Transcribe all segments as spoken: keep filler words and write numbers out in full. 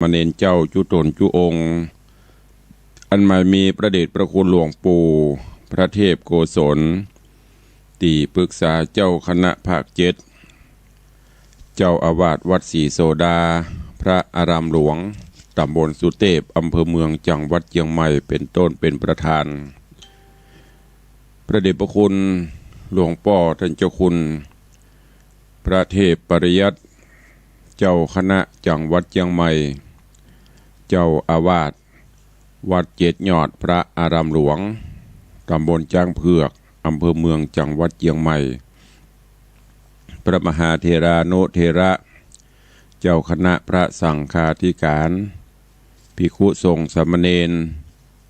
มเณรเจ้าจุ๊ต๋นจุ๊องค์ อันหมายมีพระเดชพระคุณหลวงปู่พระเทพโกศล ตี้ปรึกษาเจ้าคณะภาคเจ็ด เจ้าอาวาสวัดศรีโสดา พระอารามหลวง ต๋ำบลสุเตพ อำเภอเมือง จังหวัดเจียงใหม่ เป๋นต้นเป๋นประธาน พระเดชพระคุณหลวงป้อต้านเจ้าคุณ พระเทพปริยัติ เจ้าคณะจังหวัดเจียงใหม่ เจ้าอาวาสวัดเจ็ดยอดพระอารามหลวง ต๋ำบลจ๊างเผือก อำเภอเมือง จังหวัดเจียงใหม่ พระมหาเถรานุเถระ เจ้าคณะพระสังฆาธิการ ภิกขุสงฆ์สามเณร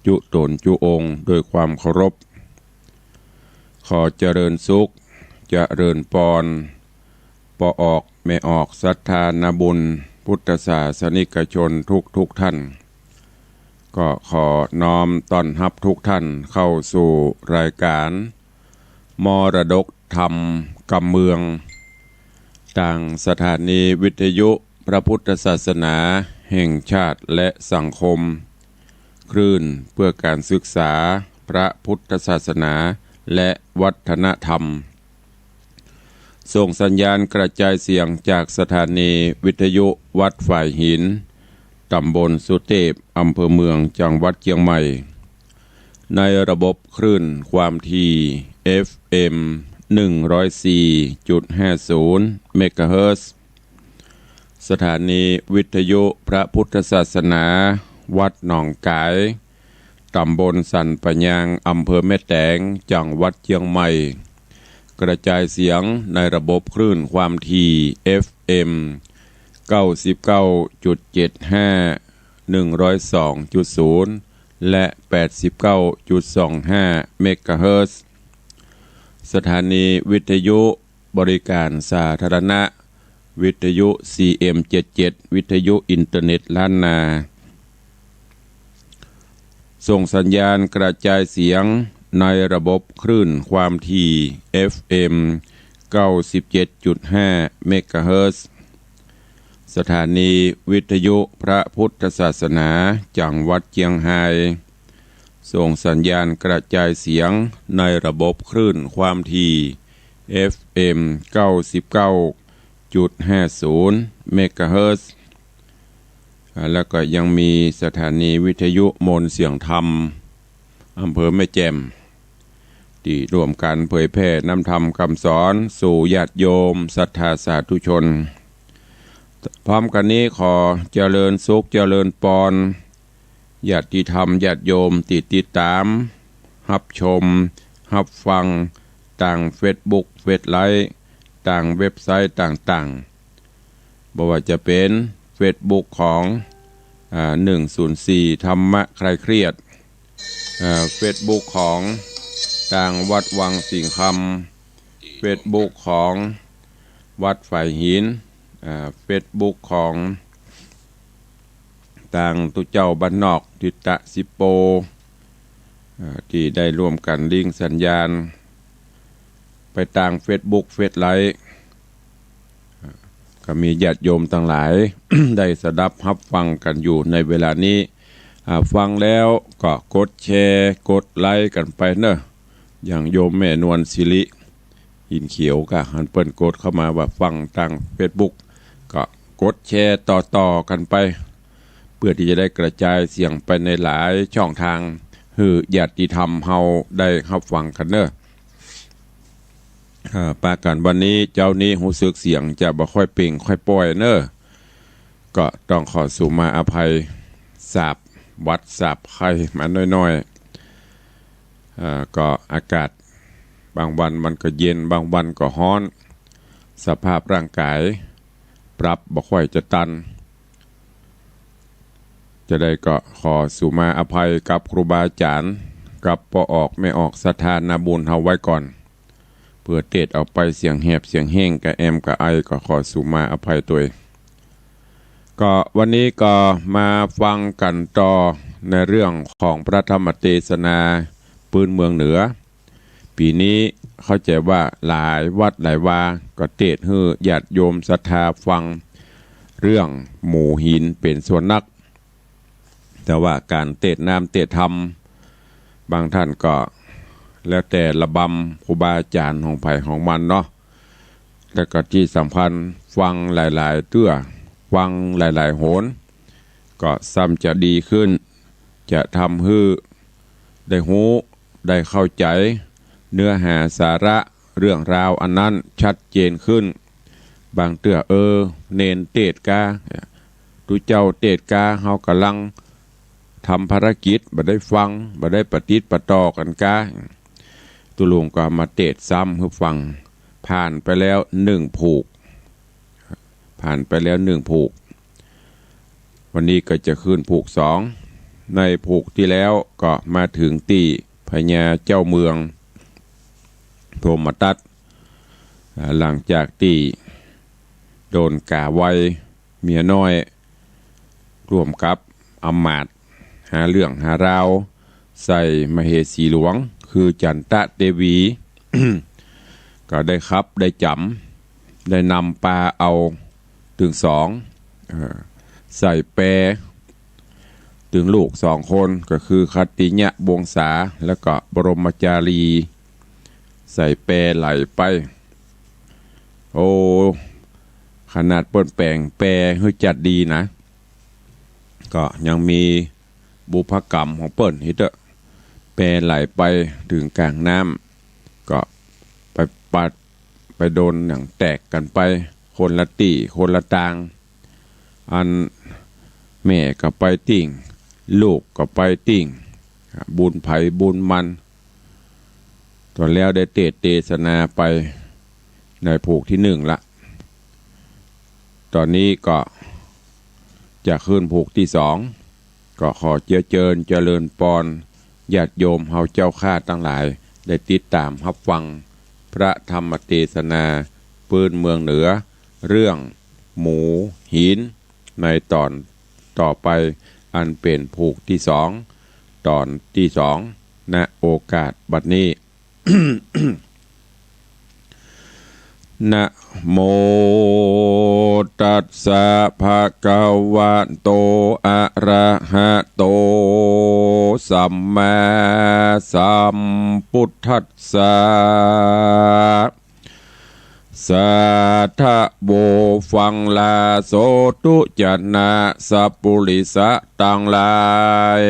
จุ๊ต๋นจุ๊องค์ ด้วยความเคารพ ขอเจริญสุข เจริญปอน ป้อออกแม่ออกศรัทธานาบุญ พุทธศาสนิกชนทุกๆ ท่าน ก็ขอน้อมต้อนฮับทุกท่านเข้าสู่รายการ มรดกธรรมกำเมือง ตางสถานีวิทยุพระพุทธศาสนาแห่งชาติและสังคม คลื่นเพื่อการศึกษาพระพุทธศาสนาและวัฒนธรรม ส่งสัญญาณกระจายเสียงจากสถานีวิทยุวัดฝายหิน ต๋ำบลสุเตพ อำเภอเมือง จังหวัดเจียงใหม่ ในระบบคลื่นความถี่ เอฟเอ็ม หนึ่งร้อยสี่จุดห้าศูนย์ เมกะเฮิรตซ์ สถานีวิทยุพระพุทธศาสนาวัดหนองก๋าย ต๋ำบลสันป่ายาง อำเภอแม่แตง จังหวัดเจียงใหม่ กระจายเสียงในระบบคลื่นความถี่ เอฟเอ็ม เก้าสิบเก้าจุดเจ็ดห้า หนึ่งร้อยสองจุดศูนย์ และ แปดสิบเก้าจุดสองห้า เมกะเฮิรตซ์ สถานีวิทยุบริการสาธารณะ วิทยุ ซีเอ็มเจ็ดเจ็ด วิทยุอินเทอร์เน็ตล้านนา ส่งสัญญาณกระจายเสียงในระบบคลื่นความถี่ เอฟเอ็ม เก้าสิบเจ็ดจุดห้า เมกะเฮิรตซ์ สถานีวิทยุพระพุทธศาสนาจังหวัดเจียงฮาย ส่งสัญญาณกระจายเสียงในระบบคลื่นความถี่ เอฟเอ็ม เก้าสิบเก้าจุดห้าศูนย์ เมกะเฮิรตซ์ อ่า แล้วก็ยังมีสถานีวิทยุมนต์เสียงธรรม อำเภอแม่แจ่ม ตี้ร่วมกั๋นเผยแผ่นำธรรมกำสอนสู่ญาติโยมศรัทธาสาธุชน พร้อมกั๋นนี้ขอเจริญสุขเจริญปอน ญาติธรรมญาติโยมตี้ติดต๋าม ฮับชม ฮับฟัง ตางเฟซบุ๊ก เฟซไลฟ์ ตางเว็บไซต์ต่างๆ บ่ว่าจะเป๋นเฟซบุ๊กของ อ่า หนึ่งศูนย์สี่ ธรรมะคลายเครียด อ่า เฟซบุ๊กของตางวัดวังสิงห์คำ เฟซบุ๊กของวัดฝายหิน อ่า เฟซบุ๊กของตางตุ๊เจ้าบ้านนอก ทิตะสิโป อ่า ตี้ได้ร่วมกั๋นลิงก์สัญญาณไปตางเฟซบุ๊ก เฟซไลฟ์ อ่า ก็มีญาติโยมตังหลาย ได้สดับฮับฟังกั๋นอยู่ในเวลานี้ อ่า ฟังแล้วก็กดแชร์ กดไลก์กั๋นไปเนาะ อย่างโยมแม่นวลสิริ หินเขียว ก็หันเปิ้นกดเข้ามาว่าฟังตางเฟซบุ๊ก ก็กดแชร์ต่อๆ กั๋นไป เปื้อตี้จะได้กระจายเสียงไปในหลายช่องตาง หื้อญาติธรรมเฮาได้ฮับฟังกั๋นเนาะ อ่า ปากั๋นวันนี้เจ๊านี้ฮู้สึกเสียงจะบ่ค่อยเป่งค่อยป่อยเนาะ ก็ต้องขอสุมาอภัย สาบหวัดสาบไข้มาน้อยๆ อ่า ก็อากาศบางวันมันก็เย็น บางวันก็ฮ้อน สภาพร่างก๋ายปรับบ่ค่อยจะตัน จะได้ก็ขอสุมาอภัยกับครูบาอาจ๋ารย์ กับป้อออกแม่ออกศรัทธานาบุญเฮาไว้ก่อน เปื้อเตศออกไปเสียงแหบเสียงแห้ง กะแอมกะไอ ก็ขอสุมาอภัยตวย ก็วันนี้ก็มาฟังกั๋นต่อในเรื่องของพระธรรมเตสนาปื้นเมืองเหนือ ปี๋นี้เข้าใจ๋ว่าหลายวัดหลายวาก็เตศน์หื้อญาติโยมศรัทธาฟัง เรื่องหมู่หินเป๋นส่วนนัก แต่ว่าก๋านเตสน์นามเตสน์ธรรม บางต้านก็แล้วแต่ระบำครูบาอาจ๋ารย์ของใผของมันเนาะ แล้วก็ตี้สำคัญฟังหลายๆ เตื้อ ฟังหลายๆ หน ก็ซ้ำจะดีขึ้น จะทำหื้อได้ฮู้ ได้เข้าใจ๋เนื้อหาสาระเรื่องราวอันนั้นชัดเจนขึ้น บางเตื้อ เออ เณรเตสน์กา ตุ๊เจ้าเตสน์กา เฮาก่ำลังทำภารกิจ บ่ได้ฟัง บ่ได้ปะติดปะต่อกั๋นกา ตุ๊ลุงก็มาเตสน์ซ้ำหื้อฟัง ผ่านไปแล้วนึ่งผูก ผ่านไปแล้วนึ่งผูก วันนี้ก็จะขึ้นผูกสอง ในผูกตี้แล้วก็มาเถิงตี้พญาเจ้าเมืองพรหมทัต อ่า หลังจากตี้โดนก๋าไวเมียน้อย ร่วมกับอำมาตย์หาเรื่องหาราวใส่มเหสีหลวง คือจันตะเตวี ก็ได้ขับได้จ๋ำ ได้นำปาเอาตึงสอง เอ่อ ใส่แป ตึงลูกสองคน ก็คือขัตติยวงศา แล้วก็บรมจารี ใส่แปไหลไป โอ้ ขนาดเปิ้นแป๋งแปหื้อจัดดีนะ ก็ยังมีบุพกรรมของเปิ้น เห็นเต๊อะ แปไหลไปเถิงก๋างน้ำ ก็ไปปัด ไปโดนหยังแตกกั๋นไป คนละตี้ คนละตาง อันแม่ก็ไปติ๊ง ลูกก็ไปติ๊ง บุญใผบุญมัน ต๋อนแล้วได้เตสน์เตสนาไปในผูกตี้นึ่งละ ต๋อนนี้ก็จะขึ้นผูกตี้สอง ก็ขอเจื้อเจิญเจริญปอนญาติโยมเฮาเจ้าข้าตังหลาย ได้ติดต๋ามฮับฟังพระธรรมเตสนาปื๊นเมืองเหนือ เรื่องหมู่หิน ในต๋อนต่อไป อันเป๋นผูกตี้สอง ต๋อนตี้สอง ณ โอกาสบัดนี้ นะโมตัสสะ ภะคะวะโต อะระหะโต สัมมาสัมพุทธัสสะ สาธะโว ฟังลาโสตุ จะนะสัปปุริสะตังหลาย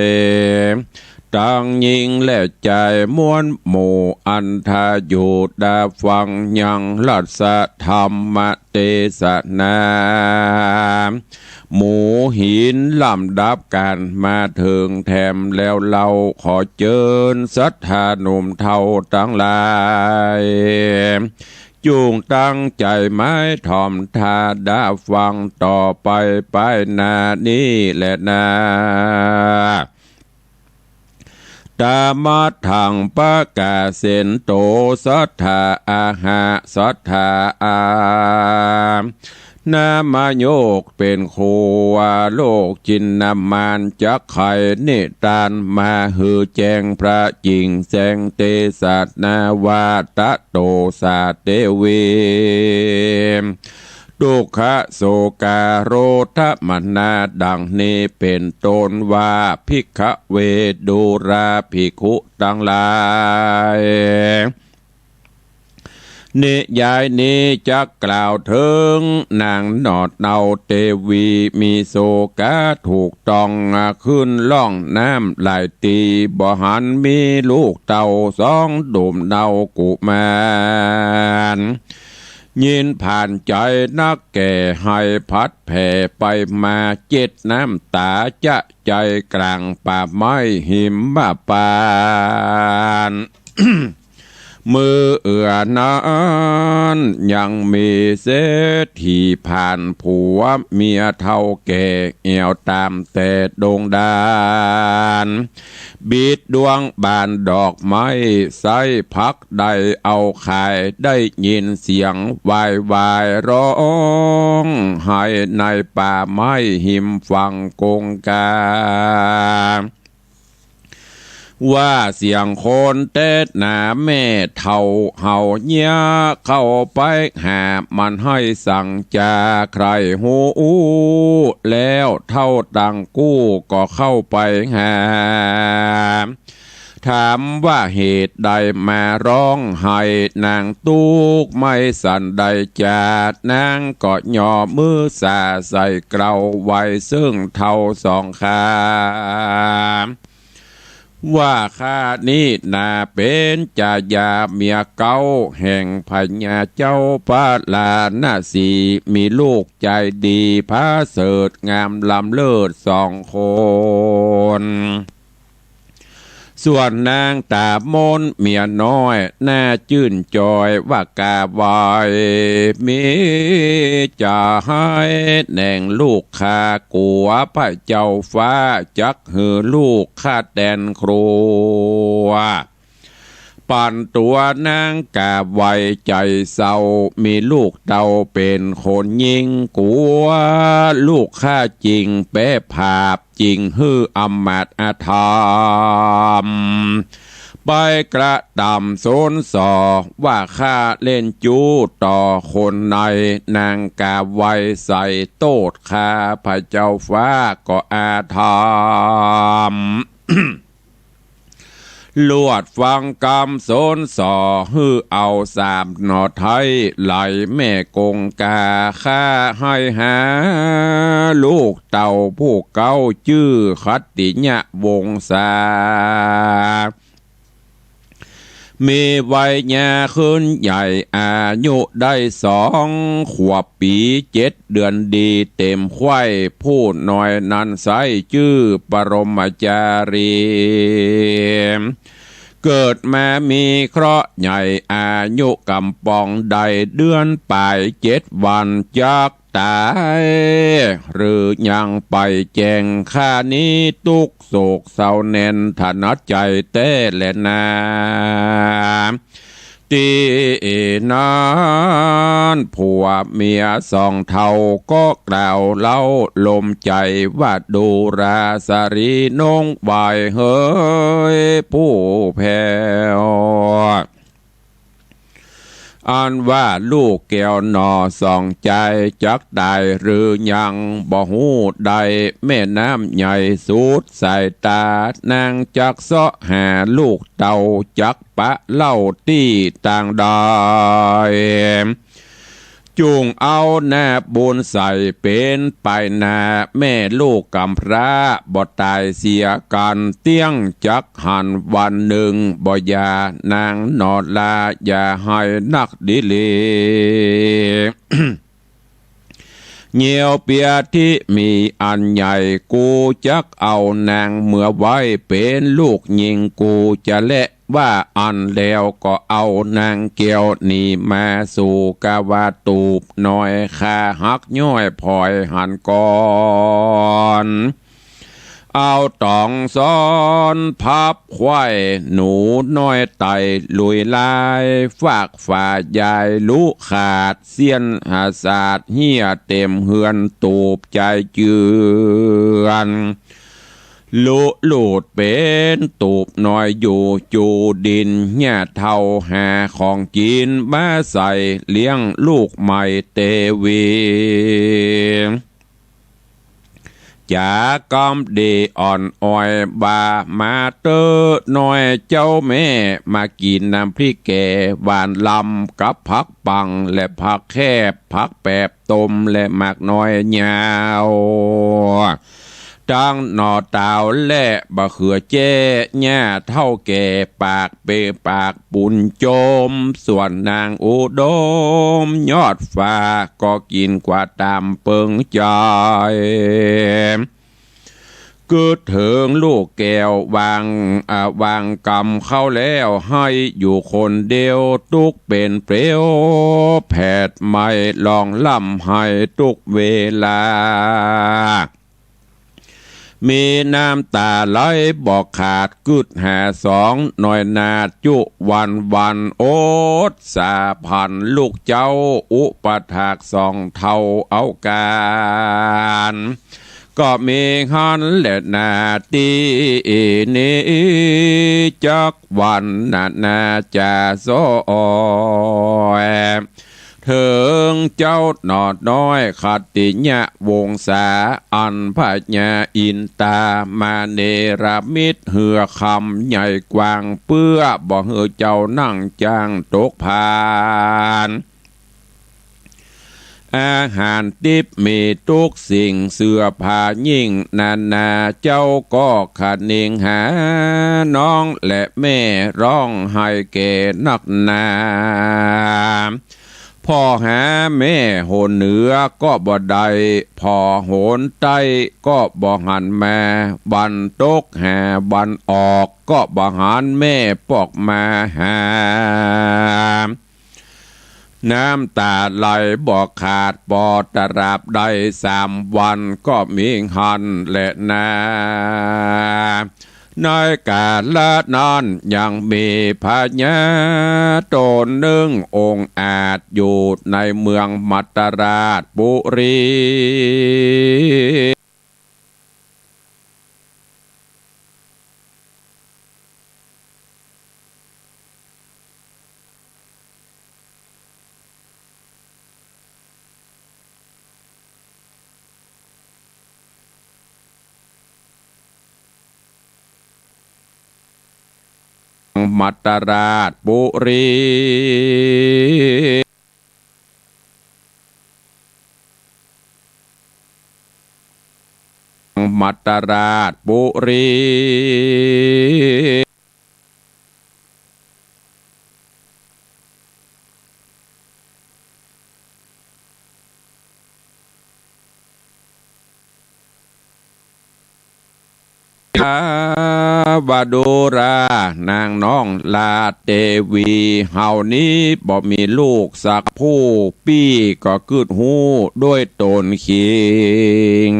ตังญิงและจาย มวลหมู่อันทะอยู่ตาฟังยังรัสธรรมเตสนา หมู่หินลำดับก๋านมาเถิงแถมแล้วเล่า ขอเจิญศรัทธาหนุ่มเฒ่าตังหลาย จุ่งตั้งใจ๋หมายถ่อมต๋าดาฟังต่อไป ไปหน้านี้แลนา ตะมะทัง ปะกาเสนโต สัทธา อาหะ สัทธา อา นามโยค เป๋นครู ว่าโลกจินนามาน จักไขนิทานมาหื้อแจ้ง พระจิ่งแสงเตสนา วาตะโต สาเตวี ทุกขะโศกาโรธมนา ดังนี้เป๋นต้นว่า ภิกขะเว ดูราภิกขุตังหลาย นิยายนี้จักกล่าวเถิงนางหนอดเนาเตวี มีโศกาถูกต้อง ขึ้นล่องน้ำหลายตี้ บ่หันมีลูกเต้าสองหนุ่มเนากุมาร ยินผ่านใจ๋นักแก่ ไหพัดแผ่ไปมา เจ็ดน้ำต๋าจะใจ๋กล๋างป่าไม้หิมมาปาน เมื่อเอือนั้นยังมีเศรษฐีผ่าน ผัวเมียเฒ่าแก่แอ่วต๋ามแต่ดงดาน บิดดวงบานดอกไม้ ใส้ผักได้เอาขาย ได้ยินเสียงวายวายร้องไห้ในป่าไม้หิมฝั่งคงคา ว ว่าเสียงคนแต๊หนา แม่เฒ่าเฮาเยียะเข้าไปหา มันใค่สั่งจ๋า ใค่ฮู้แล้วเฒ่าตังกู้ก็เข้าไปหา ถามว่าเหตุใดมาร้องไห้ นางตุ๊กข์ไม่สันใดจา นางก็ย่อมือสาใส่เกลาไหว้เซิ่งเฒ่าสองข้า ว่าข้านี้นาเป๋นจายาเมียเก๊า แห่งพญาเจ้าพาราณสี มีลูกใจ๋ดีผาเสริฐงามล้ำเลิศสองคน ส่วนนางต๋ามนเมียน้อย หน้าจื้นจอย ว่ากาไหว้ มีจ๋า แหน่งลูกข้ากั๋วพระเจ้าฟ้า จักหื้อลูกข้าแตนครัว ปันตั๋วนางกาไหว้ใจ๋เศร้า มีลูกเต้าเป๋นคนญิงกั๋ว ลูกข้าจึงแป๊ผาบ จึงหื้ออำมาตย์อธรรม ไปกระตำสนส่อ ว่าข้าเล่นจู้ต่อคนใน นางกาไหว้ใส่โต้ษข้าพระเจ้าฟ้าก็อธรรม ลวดฟังกำสนส่อ หื้อเอาสามหน่อไท้ ไหลแม่กงกา ข้าใค่หาลูกเต้าผู้เก๊า จื้อขัตติยวงศา มีวัยยาขึ้นใหญ่ อายุได้สองขวบปี๋เจ็ดเดือนดีเต๋มไขว้ ผู้น้อยนั้นไส้จื้อปรมจารี เกิดมามีเคราะห์ใหญ่ อายุกำปองได้เดือนป๋ายเจ็ดวัน จักต๋ายหรือยังไปแจ้ง ข้านี้ตุ๊กข์โศกเศร้าแน่นถนัดใจ๋แต๊แลนา ตี้นั้นผัวเมียสองเฒ่าก็กล่าวเล่าลมใจ๋ว่า ดูราสะหรีนงไหว้เหยผู้แผ้ว อันว่าลูกแก้วหน่อสองใจ๋จักต๋ายหรือยังบ่ฮู้ได้ แม่น้ำใหญ่สุดสายต๋า นางจักเซาะหาลูกเต้า จักปะเล่าตี้ตางใด จุ่งเอาหน้าบุญใส่เป๋นปายหน้า แม่ลูกกำพร้าบ่ต๋ายเสียกั๋น เตี้ยงจักหันวันนึ่งบ่หย่า นางหน่อลาอย่าไห้นักดีหลี เยียวเปียทิมีอันใหญ่ กูจักเอานางเมือไว้เป๋นลูกญิงกูจะแล ว่าอั้นแล้วก็เอานางแก้วนี้มาสู่กาวาตูบน้อย ข้าฮักย้อยผอยหันก่อน เอาต๋องซ้อนพับไขว้หนูน้อยไต่ลุยลาย ฟากฝ่ายายลุขาด เสี้ยนหาสาดเฮี้ยเต๋มเฮือนตูบจายเจือน ลุลูดเป๋นตูบน้อยอยู่จูดิน เฮี้ยเฒ่าหาของกิ๋นมาใส่เลี้ยงลูกใหม่เตวี จ๋ากำดีอ่อนอ้อยบ่า มาเต๊อะน้อยเจ้าแม่ มากิ๋นน้ำพริกแก่หวานลำ กับผักปังและผักแคบ ผักแปบต้มและหมากน้อยยาว ตังหน่อตาวและบะเขือแจ้ เฮี้ยเฒ่าแก่ปากเปปากปูนจม ส่วนนางอุดมยอดฟ้าก็กิ๋นกว่าต๋ามเปิงใจ๋ กึ๊ดเถิงลูกแก้ววาง อ่า วางกำเข้าแล้ว ไห้อยู่คนเดียว ตุ๊กข์เป๋นเปลวแผดไหม้ ร้องร่ำไห้ตุ๊กเวลา มีน้ำต๋าไหลบ่ขาด กึ๊ดหาสองน้อยนาจุวันวัน อดสาผันลูกเจ้า อุปถากสองเฒ่าเอาก๋าน ก็มีหั้นแลนา ตี้นี้จักวันนานาจะสอย เถิงเจ้าหนอน้อยขัตติยวงศา อันพญาอินตามาเนรมิตหื้อคำใหญ่กว้าง เปื้อบ่หื้อเจ้านั่งจ้างตกผาน อาหารติ๊บมีตุ๊กสิ่ง เสื้อผ้ายิ่งนานา เจ้าก็คะนิงหาน้องและแม่ ร้องไห้แก่นักหนา ผ่อหาแม่หนเหนือก็บ่ได้ ผ่อหนใต้ก็บ่หันมา วันตกหาวันออกก็บ่หันแม่ปอกมาหา น้ำต๋าไหลบ่ขาด ปอตราบได้สามวันก็มีหั้นแลนา ในกาละนั้นยังมีพญาต๋นนึ่งองอาจอยู่ในเมืองมัตตราชปุรี มัตตราชปุรี มัตตราชปุรี วดูรา นางน้องราชเตวี เฮานี้บ่มีลูกสักผู้ ปี้ก็กึ๊ดฮู้ด้วยต๋นคิง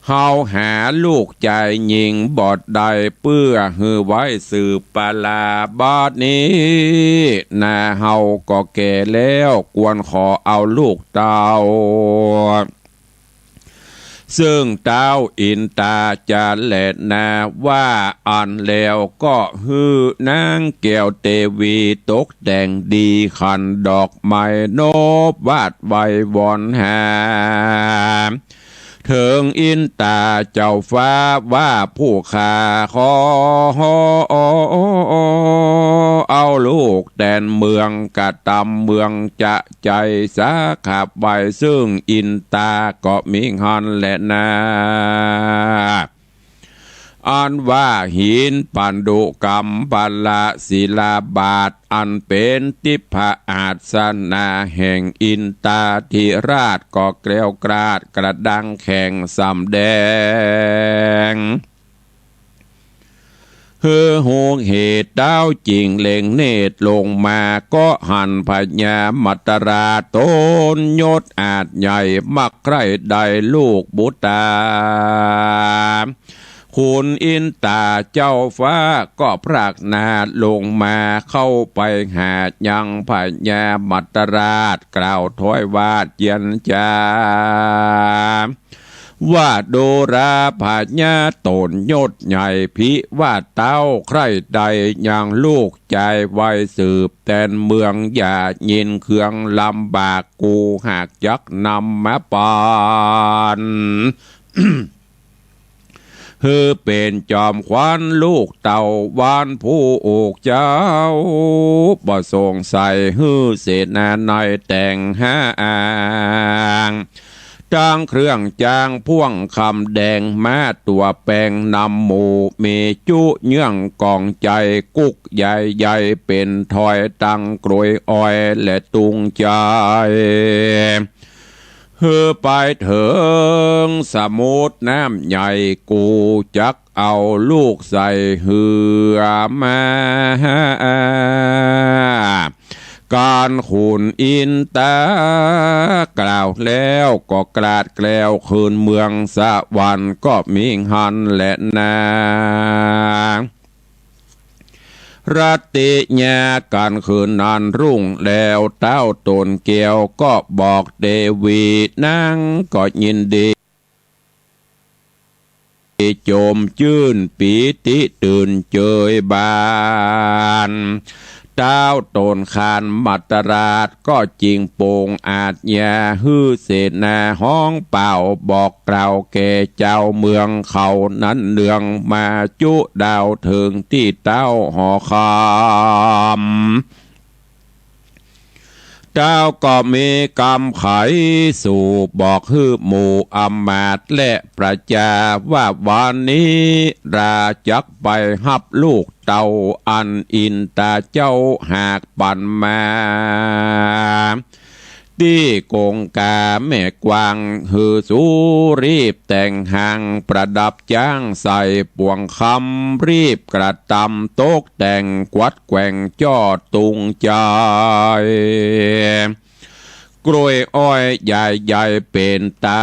เฮาหาลูกจายญิงบ่ได้ เปื้อหื้อไว้สืบปรา บาดนี้นาเฮาก็แก่แล้ว ควรขอเอาลูกเต้า ซึ่งเต้าอินตาจะแลนา ว่าอั้นแล้วก็หื้อนางแก้วเตวีตกแต่งดี ขันดอกไม้นบวาดไหว้วอนหา เถิงอินตาเจ้าฟ้าว่า ผู้ข้าขอเอาลูกแตนเมืองกระตำเมืองจะใจ๋สักขับไว้ ซึ่งอินตาก็มีหั้นแลนา อันว่าหินปันดุกัมปะละศิลาบาท อันเป๋นทิพยอาสนะแห่งอินตาธิราช ก็แกล้วกราดกระดังแข็งสำแดง หื้อฮู้เหตุ เต้าจึงเล็งเนตรลงมา ก็หันพญามัตตราชต๋นยศอาจใหญ่ มักใคร่ได้ลูกบุตรา ขุนอินตาเจ้าฟ้าก็พรากนาถลงมา เข้าไปหายังพญามัตตราช กล่าวถ้อยวาจาเจียรจา ว่าดูราพญาต๋นยศใหญ่ ภิว่าเต้าใคร่ได้ยังลูกจายไว้สืบแตนเมือง อย่ายินเคืองลำบาก กูหากจักนำมาปัน หื้อเป๋นจอมขวัญลูกเต้าหวานผู้อกเจ้า บ่สงสัยหื้อเสนาในแต่งหาอ่าง ตังเครื่องจางพ่วงคำแดง ม้าตั๋วแปงนำหมู่ มีจุเยื่องกองใจ๋ กุ๊กใหญ่ๆ เป๋นถ้อยตังกรวยอ้อยและตุงใจ๋ หื้อไปเถิงสมุทรน้ำใหญ่ กูจักเอาลูกใส่เฮือมา ก๋านขุนอินตากล่าวแล้ว ก็กราดแกล้วคืนเมืองสวรรค์ ก็มีหั้นแลนา รัตติยา ก๋านคืนนั้นรุ่งแล้ว เต้าต๋นแก้วก็บอกเตวี นางก็ยินดี จมจื้นปีติตื่นเจิยบาน ต้าวต๋นขานมัตตราชก็จึงปงอาชญาหื้อเสนาฮ้องเป่าบอกกล่าวแก่จาวเมืองเขานั้นเนืองมาจุดาวเถิงตี้ต้าวหอคำ ต้าวก็มีกำไขสู่บอกหื้อหมู่อำมาตย์และประจาว่าวันนี้ราจักไปฮับลูกเต้าอันอินตาเจ้าหากปั๋นมา ตี้กงกาแม่กวาง หื้อสูรีบแต่งหางประดับจ้างใส่ป่วงคำ รีบกระตำตกแต่งกวัดแกว่งจ้อตุงใจ๋ กล้วยอ้อยใหญ่ๆ เป๋นตา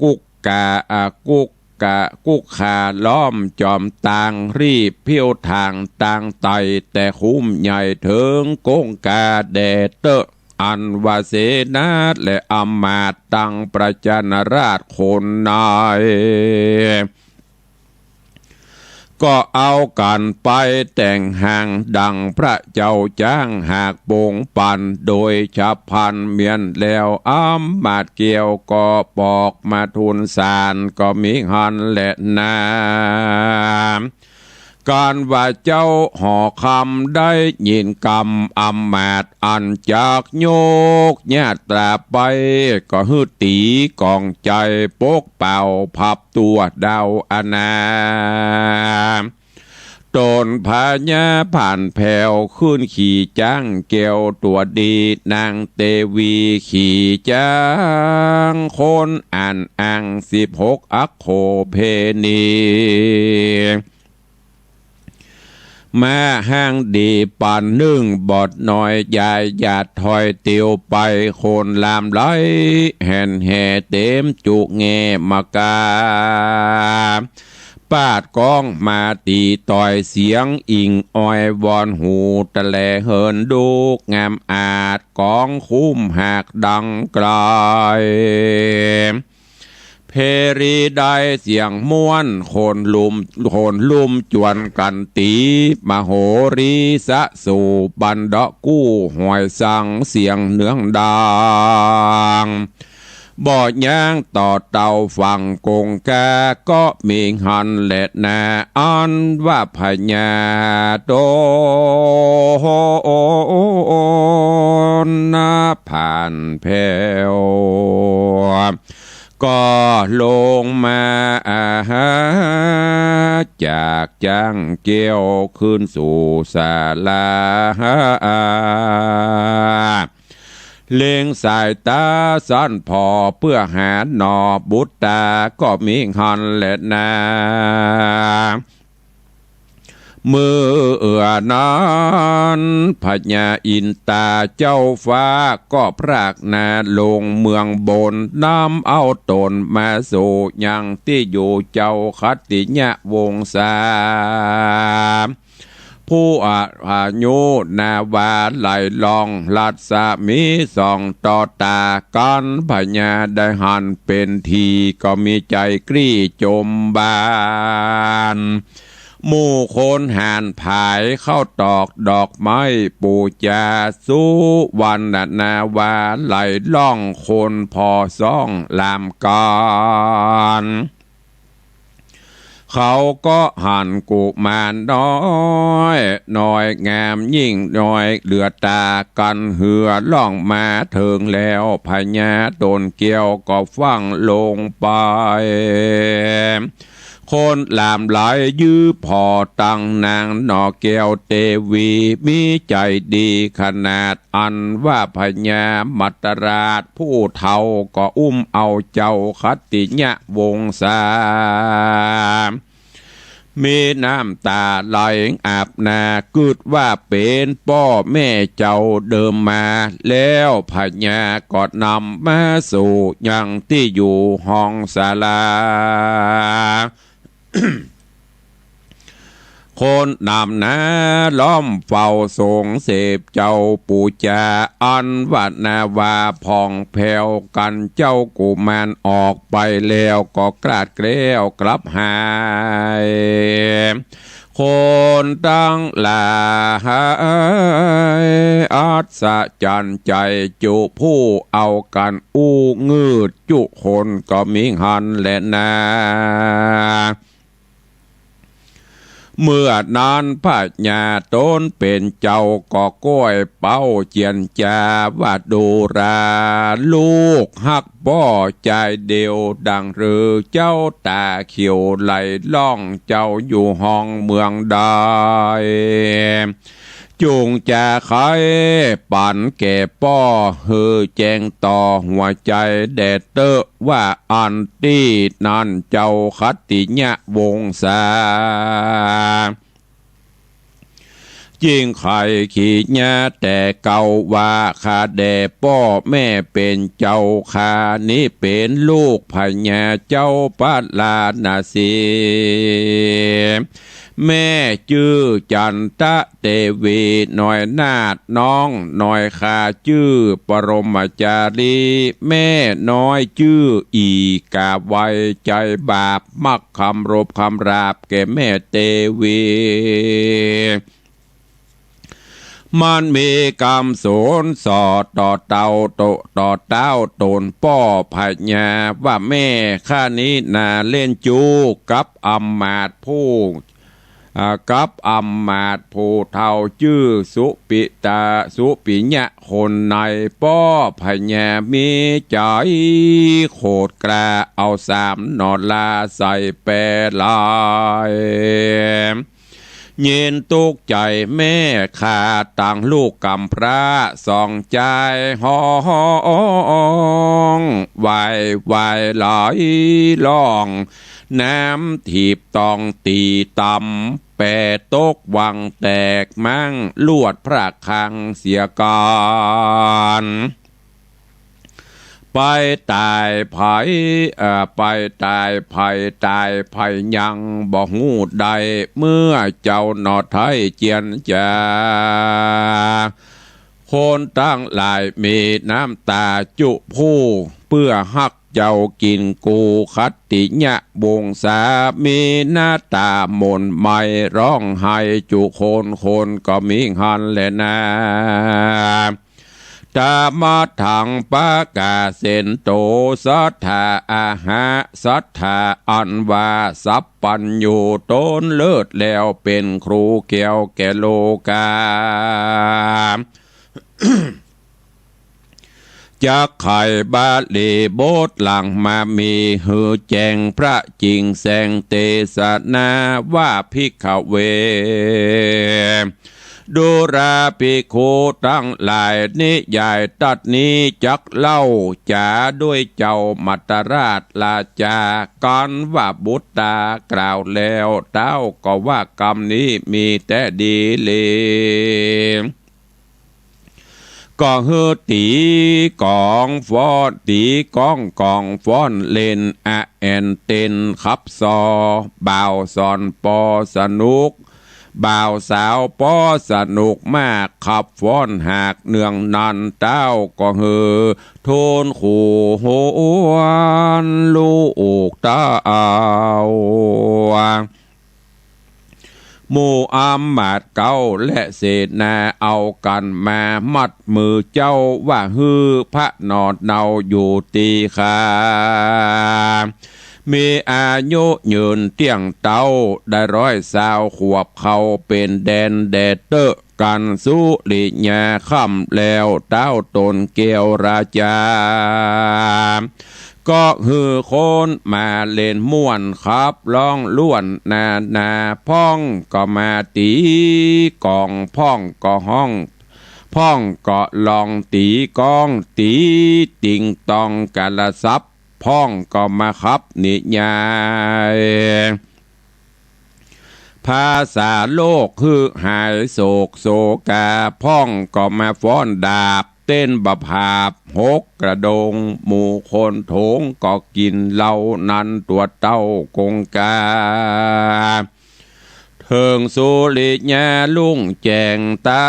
กุกกะอากุก กะกุกขาล้อมจอมตาง รีบผิวถางตางไต่ แต่คุ้มใหญ่เถิงกงกาแด่เต๊อะ อันว่าเสนาและอำมาตย์ตังประชาราษฎร์คนใน ก็เอากั๋นไปแต่งหางดังพระเจ้าจ้างหากปงปั๋น โดยฉับพลันเมียนแล้ว อำมาตย์แก้วก็ปอกมาทูลสาร ก็มีหั้นแหละนา ก๋านว่าเจ้าหอคำได้ยินกำอำมาตย์อันจักยกญาตราไป ก็หื้อตี๋ก๋องใจ๋ปกเป่าพับตั๋วดาวอาณา ต๋นพญาผ่านแผวขึ้นขี่จ๊างแก้วตั๋วดี นางเตวีขี่จ๊างคนอันอังสิบหกอัคโขเพณี มาห้างดีปานนึ่งบอดน้อย ยายหยาดถอยเตียวไป คนลามไหลแห่นแห่เต็มจุแง่มากา ปาดก้องมาตี๋ต่อยเสียงอิ่งออยวอนหูตะแลเหินดุกงามอาจ ก๋องคุ้มหากดังไกล เพรีได้เสียงม่วน คนลุ่ม คนลุ่มจวนกั๋นตี๋ มโหรีสะสู่บันดากู้หอยสังเสียงเนืองดัง บ่ย่างต่อเต้าฝั่งกงกา ก็มีหั้นแหละนา อันว่าพญาต๋นผ่านแผว ก็ลงมาอาหาจากจ๊างแก้วขึ้นสู่ศาลา เล็งสายต๋าสั้นผ่อเปื้อหาหน่อบุตรา ก็มีหั้นแหละนา เมื่อนั้นพญาอินตาเจ้าฟ้าก็พรากนาลงเมืองบน นำเอาต๋นมาสู่ยังตี้อยู่ เจ้าขัตติยวงศา ผู้อายุนาวาไหลล่อง รัศมีส่องต่อต๋ากั๋น พญาได้หันเป๋นที ก็มีใจ๋กรี้จมบาน หมู่คนหานผายข้าวตอกดอกไม้ปู๋จา สุวรรณนาวาไหลล่อง คนผ่อซ่องลามกั๋น เขาก็หันกุมารน้อย น้อยงามยิ่งน้อยเหลือต๋ากั๋น เฮือล่องมาเถิงแล้ว พญาต๋นแก้วก็ฟั่งลงไป คนหลามไหลยื้อผ่อตังนางหน่อแก้วเตวี มีใจ๋ดีขนาด อันว่าพญามัตตราชผู้เฒ่าก็อุ้มเอาเจ้าขัตติยวงศา มีน้ำต๋าไหลอาบหน้า กึ๊ดว่าเป๋นป้อแม่เจ้าเดิมมา แล้วพญาก็นำมาสู่ยังตี้อยู่ห้องศาลา คนนำนาล้อมเฝ้าสงฆ์เสพเจ้าปู๋จา อันว่านาวาผ่องแผ้วกั๋น เจ้ากุมารออกไปแล้วก็กลาดแกล้วกลับหาย คนตังหลายอัศจรรย์ใจ๋จุผู้เอากั๋นอู้งืดจุคนก็มีหันแลนา เมื่อนั้นพญาต๋นเป๋นเจ้าก็ก้วยเป๊าเจียรจาว่า ดูราลูกฮักป้อจายเดียวดังหรือ เจ้าต๋าเขียวไหลล่อง เจ้าอยู่ห้องเมืองใด จุ่งจะใค่ปั๋นแก่ป้อหื้อแจ้งต่อหัวใจ๋แด่เต๊อะ ว่าอันตี้นั้นเจ้าขัตติยวงศา จิ่งใค่ขีญาแต่เก่าว่า ข้าแด่ป้อแม่เป๋นเจ้า ข้านี้เป๋นลูกพญาเจ้าปาราณสี แม่จื้อจันตะเตวี น้อยนาถน้องน้อยข้าจื้อปรมจารี แม่น้อยจื้ออีกาไว ใจ๋บาปมักคำรบคำราบแก่แม่เตวี มันมีกำสนสอดต่อเต้าโต ต่อเต้าต๋นป้อพญาว่า แม่ข้านี้นาเล่นจู้กับอำมาตย์ผู้ อ่า กับอำมาตย์ผู้เฒ่าจื้อสุปิตา สุปิยะคนใน ป้อพญามีใจ๋โขดกล้า เอาสามหน่อลาใส่แปลาย เย็นตกใจ๋แม่ข้าตังลูกกำพร้าสองจายฮ้อง ไหว้ไหว้ไหลล่อง น้ำถีบตองตี๋ตำ แปตกวังแตกมั้ง ลวดพระฆังเสียก่อน ไปต๋ายใผ เอ่อ ไปต๋ายใผต๋ายใผยังบ่ฮู้ได้ เมื่อเจ้าหน่อไท้เจียรจา คนตังหลายมีน้ำต๋าจุผู้ เปื้อฮักเจ้ากิ๋นกู ขัตติยวงศา มีหน้าต๋าหม่นไหม้ ฮ้องไห้จุคน คนก็มีหันแลนา ตะมะทังปะกาเสนโต สัตถาอาหะ สัตถาอันว่าสัพพัญญู ต๋นเลิศแล้วเป๋นครูแก้วแก่โลกา จักไขบาลีบทหลังมามีหื้อแจ้งพระจิ่งแสงเตสนาว่า ภิกขเว ดูราภิกขุตังหลาย นิยายตัดนี้จักเล่าจ๋าด้วยเจ้ามัตตราชราชา กั๋นว่าบุตตากล่าวแล้ว เต้าก็ว่ากำนี้มีแต๊ดีหลี ก็หื้อตี๋ก๋องฟ้อน ตี๋ก้องก๋องฟ้อนเล่น อะแอ่นเต้นขับซอ บ่าวสอนปอสนุก บ่าวสาวปอสนุกมาก ขับฟ้อนหากเนืองนั้น เต้าก็หื้อทูลคูหวนลูกเต้า หมู่อำมาตย์เก๊าและเสนาเอากั๋นมามัดมือเจ้าว่า หื้อพระนอนเนาอยู่ตี้ข้า มีอายุยืนเตี้ยงเต๊า ได้ร้อยซาวขวบเข้าเป๋นแดนแด่เต๊อะ กั๋นสุริยาค่ำแล้ว เต้าต๋นแก้วราชา ก็หื้อคนมาเล่นม่วนขับฮ้องล้วนนานา พ่องก็มาตี๋ก๋อง พ่องก็ฮ้อง พ่องก็ลองตี๋ก้อง ตี๋ติงตองกาละสัพ พ่องก็มาขับนิยาย ภาษาโลกหื้อหายโศกโศกา พ่องก็มาฟ้อนดาบ เต้นบะผาบหกกระดง หมู่คนโถงก็กิ๋นเหล้านั้นตั๋วเต้ากงกา เถิงสุริยารุ่งแจ้งเต๊า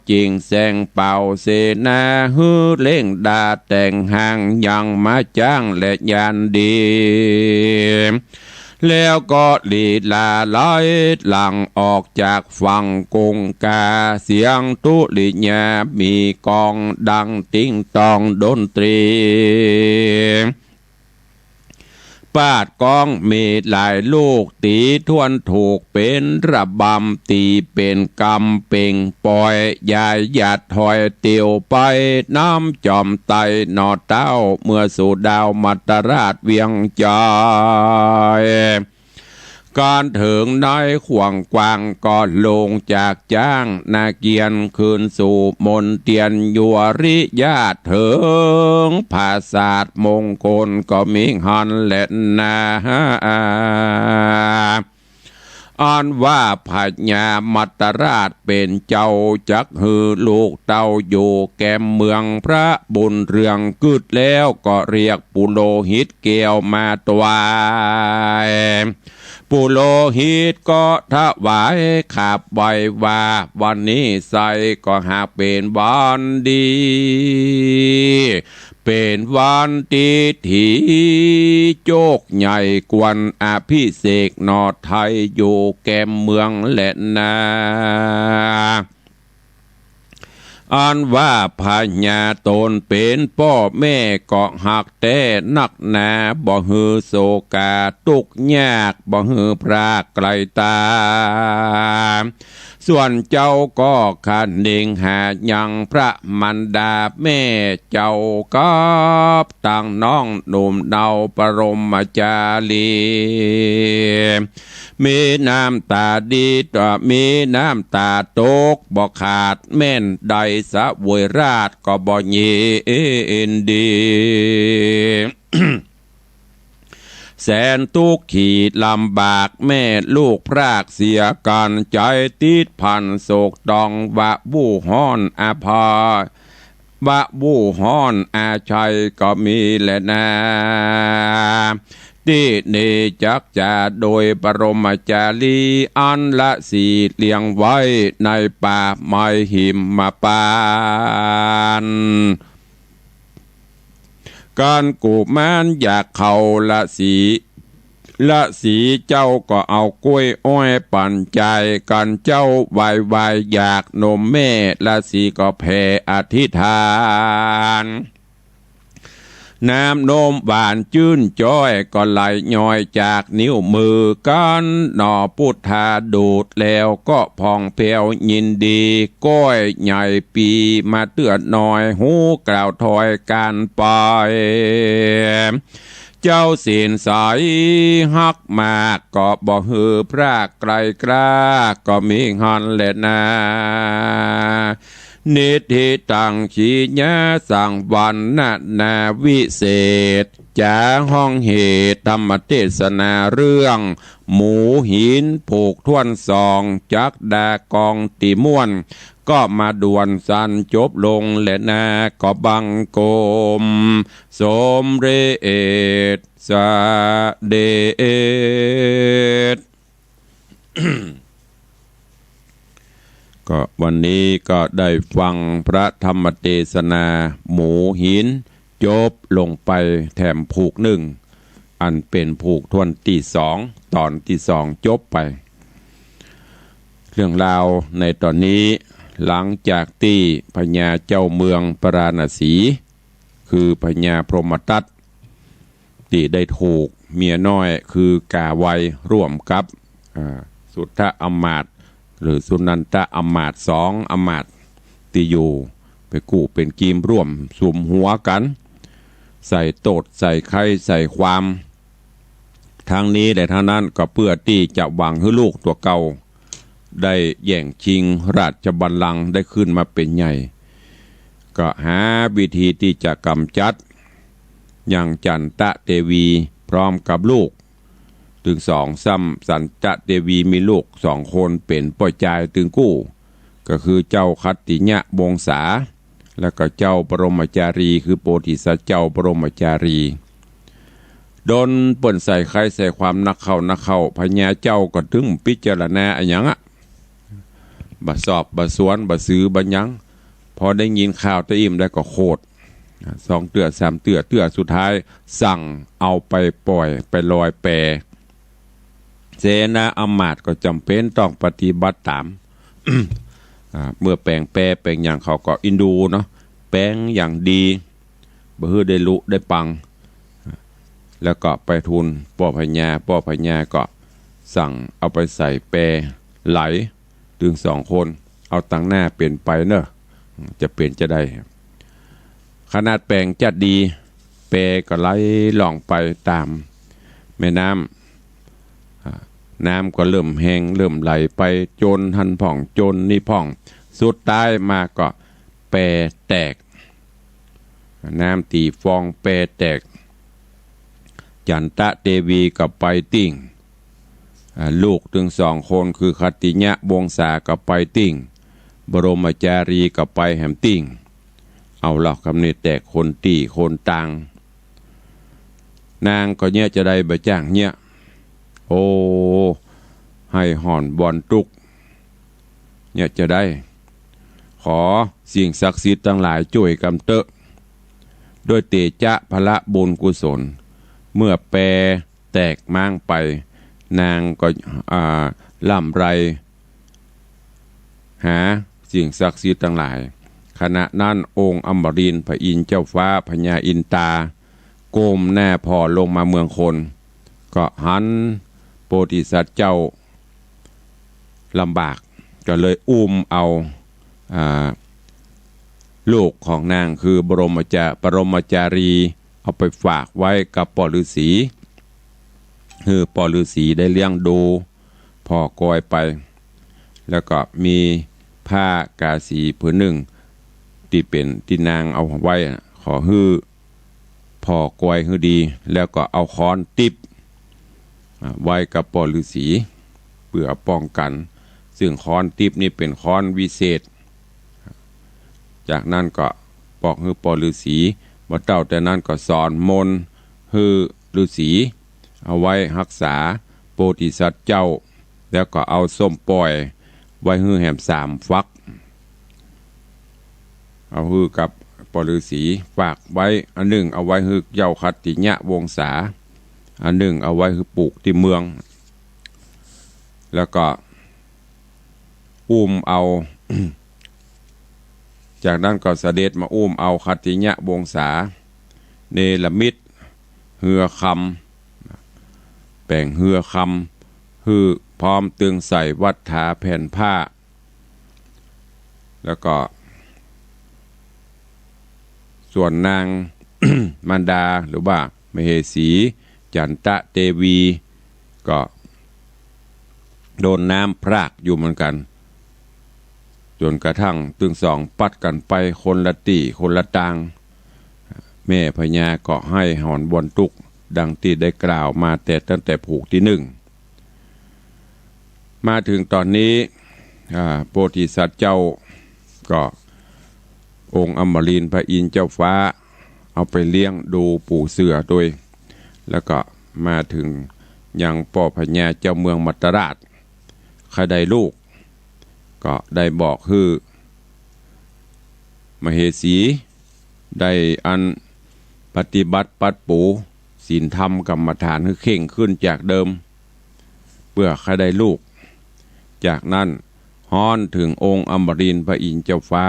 จิ่งแสงเป่าเสนา หื้อเร่งดาแต่งห้าง ยังมาจ้างและยานดี แล้วก็ลีลาไหลหลั่งออกจากฝั่งคงคา เสียงตุริยามีกลองดังติ๊งต๊องดนตรี ปาดกลองมีหลายลูก ตี๋ถ้วนถูกเป๋นระบำ ตี๋เป๋นกำเป่งปอย ยายหยาดถอยเตียวไป น้ำจอมไตรหน่อเต๊า เมื่อสู่ดาวมัตตราชเวียงจันทน์ ก๋านเถิงในขวางกว้าง ก็ลงจากจ้างนาเกียน คืนสู่มณเตียน ยัวริยาเถิงผาสาทมงคล ก็มีหั้นแลนา อันว่าพญามัตตราชเป๋นเจ้า จักหื้อลูกเต้าอยู่แก้มเมือง พระบุญเรืองกึ๊ดแล้ว ก็เรียกปุโรหิตแก้วมาถวาย ปุโรหิตก็ถวายขับไหว้ว่า วันนี้ไส้ก็หากเป๋นวันดี เป๋นวันตี้ถีโจกใหญ่ควรอภิเษกหน่อไทย อยู่แก้มเมืองแลนา อันว่าพญาต๋นเป๋นป้อแม่ ก็ฮักแต๊นักหนา บ่หื้อโศกาตุ๊กข์ยาก บ่หื้อพรากไกลต๋า ส่วนเจ้าก็คะเนงหายังพระมารดาแม่เจ้า กับตังน้องหนุ่มเนาบรมจารี มีน้ำต๋าดี มีน้ำต๋าตกบ่ขาด แม่นได้เสวยราชย์ก็บ่ยินดี แสนตุ๊กข์ขีลำบาก แม่ลูกพรากเสียกั๋น ใจ๋ติดพันโศกตอง วะวุ่นฮ้อนอภัย วะวุ่นฮ้อนอาชัยก็มีแลนา ตี้นี้จักจาโดยบรมจารี อันฤๅษีเลี้ยงไว้ในป่าไม้หิมพานต์ กันกุมารอยากเข้าฤๅษี ฤๅษีเจ้าก็เอากล้วยอ้อยปั๋นใจ๋ กันเจ้าไหว้ไหว้อยากนมแม่ ฤๅษีก็แผ่อธิษฐาน น้ำนมหวานจื้นจ้อย ก็ไหลย้อยจากนิ้วมือกั๋น หนอพุทธาดูดแล้วก็ผ่องแผ้วยินดี ก้อยใหญ่ปีมาเตื้อน้อย ฮู้กล่าวถ้อยก๋านไป เจ้าศีลใสฮักมาก ก็บ่หื้อพรากไกลกล้า ก็มีหั้นแลนา นิทธิตัง ชียสังวรรณนาวิเศษ จ๋าฮ้องเหตุธรรมเตสนาเรื่อง หมูหินผูกถ้วนสอง จักดากองตี้ม่วน ก็มาด่วนสั้นจบลงแลนา ก็บังคมสมเร็จเสด็จ ก็วันนี้ก็ได้ฟังพระธรรมเตสนาหมูหินจบลงไปแถมผูกนึ่ง อันเป๋นผูกถ้วนตี้สอง ต๋อนตี้สองจบไป เรื่องราวในต๋อนนี้ หลังจากตี้พญาเจ้าเมืองปาราณสี คือพญาพรหมทัต ตี้ได้ถูกเมียน้อยคือกาไวร่วมกับ อ่า สุทธอำมาตย์ หรือสุนันทอำมาตย์ สองอำมาตย์ตี้อยู่ ไปกู้เป๋นกีมร่วมสุมหัวกั๋น ใส่โต้ษ ใส่ใค่ ใส่ความ ทั้งนี้และทั้งนั้นก็เปื้อตี้จะหวังหื้อลูกตั๋วเก่า ได้แย่งชิงราชบัลลังก์ ได้ขึ้นมาเป๋นใหญ่ ก็หาวิธีตี้จะก๋ำจัด ยังจันตะเตวีพร้อมกับลูก ตึงสอง ซ้ำจันตะเตวีมีลูกสองคนเป๋นป้อจายตึงกู้ ก็คือเจ้าขัตติยวงศา แล้วก็เจ้าบรมจารี คือโพธิสัตว์เจ้าบรมจารี ดนเปิ้นใส่ใคร่ใส่ความนักเข้านักเข้า พญาเจ้าก็ตึงพิจารณาอะหยังอะ บ่สอบบ่สวนบ่สือบ่หยัง พอได้ยินข่าวตะอิ่มแล้วก็โขด สองเตื้อสามเตื้อ เตื้อสุดท้ายสั่งเอาไปป่อยไปลอยแป เสนาอำมาตย์ก็จ๋ำเป๋นต้องปฏิบัติต๋าม อ่า เมื่อแป๋งแปแป๋งหยังเขาก็อินดูเนาะ แป๋งอย่างดี บ่หื้อได้ลุได้ปัง แล้วก็ไปทูลป้อพญา ป้อพญาก็สั่งเอาไปใส่แปไหล ตึงสองคน เอาตังหน้าเป๋นไปเนาะ จะเป๋นจาใด ขนาดแป๋งจัดดี แปก็ไหลล่องไปต๋ามแม่น้ำ อ่า น้ำก็เริ่มแห้ง เริ่มไหลไป โจนหั้นพ่อง โจนนี่พ่อง สุดท้ายมาก็แปแตก น้ำตี๋ฟองแปแตก จันตะเตวีก็ไปติ่ง อ่า ลูกตึงสองคนคือขัตติยะวงศาก็ไปติ่ง บรมจารีก็ไปแหมติ่ง เอาละ กำนี้แตกคนตี้คนตาง นางก็เยียะจาใดบ่จ้างเยียะ โอ้ ไห้หอนบ่อนตุ๊กข์ เยียะจาใด ขอสิ่งศักดิ์สิทธิ์ตังหลายจ้วยกำเต๊อะ ด้วยเตจะพละบุญกุศล เมื่อแปแตกม้างไป นางก็ อ่า ร่ำไร หาสิ่งศักดิ์สิทธิ์ตังหลาย ขณะนั้นองค์อมรินทร์พระอินทร์เจ้าฟ้าพญาอินตา ก้มหน้าผ่อลงมาเมืองคน ก็หันโพธิสัตว์เจ้าลำบาก ก็เลยอุ้มเอา อ่า ลูกของนางคือบรมจา- บรมจารี เอาไปฝากไว้กับป้อฤๅษี หื้อป้อฤๅษีได้เลี้ยงดู ผ่อกอยไป แล้วก็มีผ้ากาสีผืนนึ่ง ตี้เป๋นตี้นางเอาไว้อะ ขอหื้อผ่อกอยหื้อดี แล้วก็เอาค้อนติ๊บ อ่า ไว้กับป้อฤๅษี เปื้อป้องกั๋น ซึ่งค้อนติ๊บนี่เป๋นค้อนวิเศษ จากนั้นก็ปอกหื้อป้อฤๅษี บ่เต้าแต่นั้นก็สอนมนต์หื้อฤๅษี เอาไว้ฮักษาโพธิสัตว์เจ้า แล้วก็เอาส้มป่อยไว้หื้อแหมสามฝัก เอาหื้อกับป้อฤๅษี ฝากไว้ อันนึ่งเอาไว้หื้อเจ้าขัตติยะวงศา อันนึ่งเอาไว้หื้อปลูกตี้เมือง แล้วก็ อุ้มเอา จากนั้นก็เสด็จมาอุ้มเอาขัตติยวงศา เนรมิตเฮือคำ แป๋งเฮือคำ หื้อพร้อมตึงใส่วัฏฐาแผ่นผ้า แล้วก็ ส่วนนาง มารดาหรือว่ามเหสี จันตะเตวี ก็ โดนน้ำพรากอยู่เหมือนกั๋น จ๋นกระทั่งตึงสองปัดกั๋นไปคนละตี้คนละตาง แม่พญาก็ไห้หอนบ่อนตุ๊กข์ ดังตี้ได้กล่าวมาแต่ตั้งแต่ผูกตี้นึ่ง มาเถิงต๋อนนี้ อ่า โพธิสัตว์เจ้าก็ องค์อมรินทร์พระอินทร์เจ้าฟ้า เอาไปเลี้ยงดูปู๋เสือโตย แล้วก็มาเถิงยังป้อพญาเจ้าเมืองมัตตราช ใค่ได้ลูก ก็ได้บอกหื้อ มเหสี ได้อันปฏิบัติปรับปรุงศีลธรรมกรรมฐานหื้อเคร่งขึ้นจากเดิม เปื้อใค่ได้ลูก จากนั้นฮ้อนเถิงองค์อมรินทร์พระอินทร์เจ้าฟ้า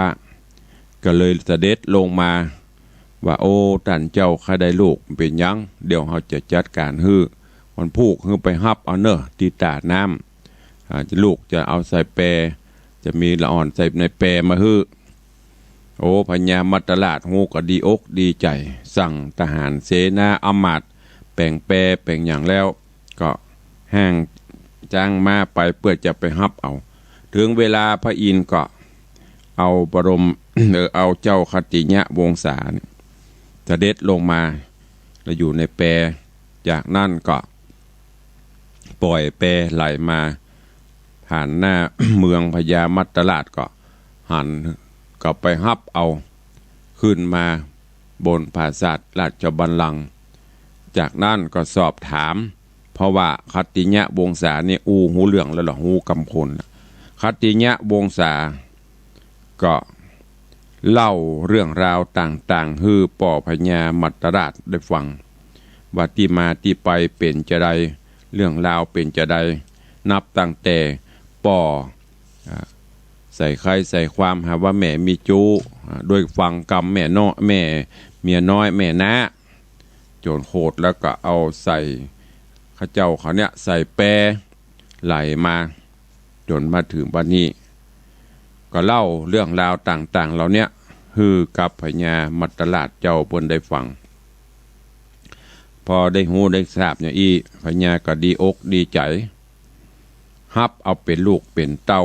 ก็เลยเสด็จลงมา ว่า โอ้ ต้านเจ้าใค่ได้ลูก เป๋นหยัง เดี๋ยวเฮาจะจัดก๋านหื้อ วันพูกหื้อไปฮับเอาเน่อ ตี้ต้าน้ำ อ่า ลูกจะเอาใส่แป จะมีละอ่อนใส่ในแปมาหื้อ โอ้ พญามัตตราชฮู้ก็ดีอกดีใจ๋ สั่งทหารเสนาอำมาตย์แป๋งแปแป๋งหยังแล้ว ก็แห่งจ๊างม้าไปเปื้อจะไปฮับเอา เถิงเวลาพระอินทร์ก็เอาบรม เออ เอาเจ้าขัตติยวงศาเนี่ย เสด็จลงมา แล้วอยู่ในแป จากนั้นก็ ป่อยแปไหลมา ผ่านหน้า เมืองพญามัตตราชก็หัน ก็ไปฮับเอา ขึ้นมาบนปราสาทราชบัลลังก์ จากนั้นก็สอบถาม เพราะว่าคัตติยะวงศานี่อู้ฮู้เรื่องแล้วล่ะ ฮู้กำพลล่ะ คัตติยะวงศาก็เล่าเรื่องราวต่างๆ หื้อป้อพญามัตตราชได้ฟัง ว่าตี้มาตี้ไปเป๋นจาใด เรื่องราวเป๋นจาใด นับตั้งแต่ป้อ อ่า ใส่ใคร่ใส่ความหาว่าแม่มีจู๊ อ่า ด้วยฟังกำแม่น้อย แม่ เมียน้อยแม่น้า จ๋นโขด แล้วก็เอาใส่ เขาเจ้าเขาเนี่ยใส่แป ไหลมา จ๋นมาเถิงบัดนี้ ก็เล่าเรื่องราวต่างๆ เหล่าเนี้ย หื้อกับพญามัตตราชเจ้าเปิ้นได้ฟัง พอได้ฮู้ได้ทราบอย่างอี้ พญาก็ดีอกดีใจ๋ ฮับเอาเป๋นลูกเป๋นเต้า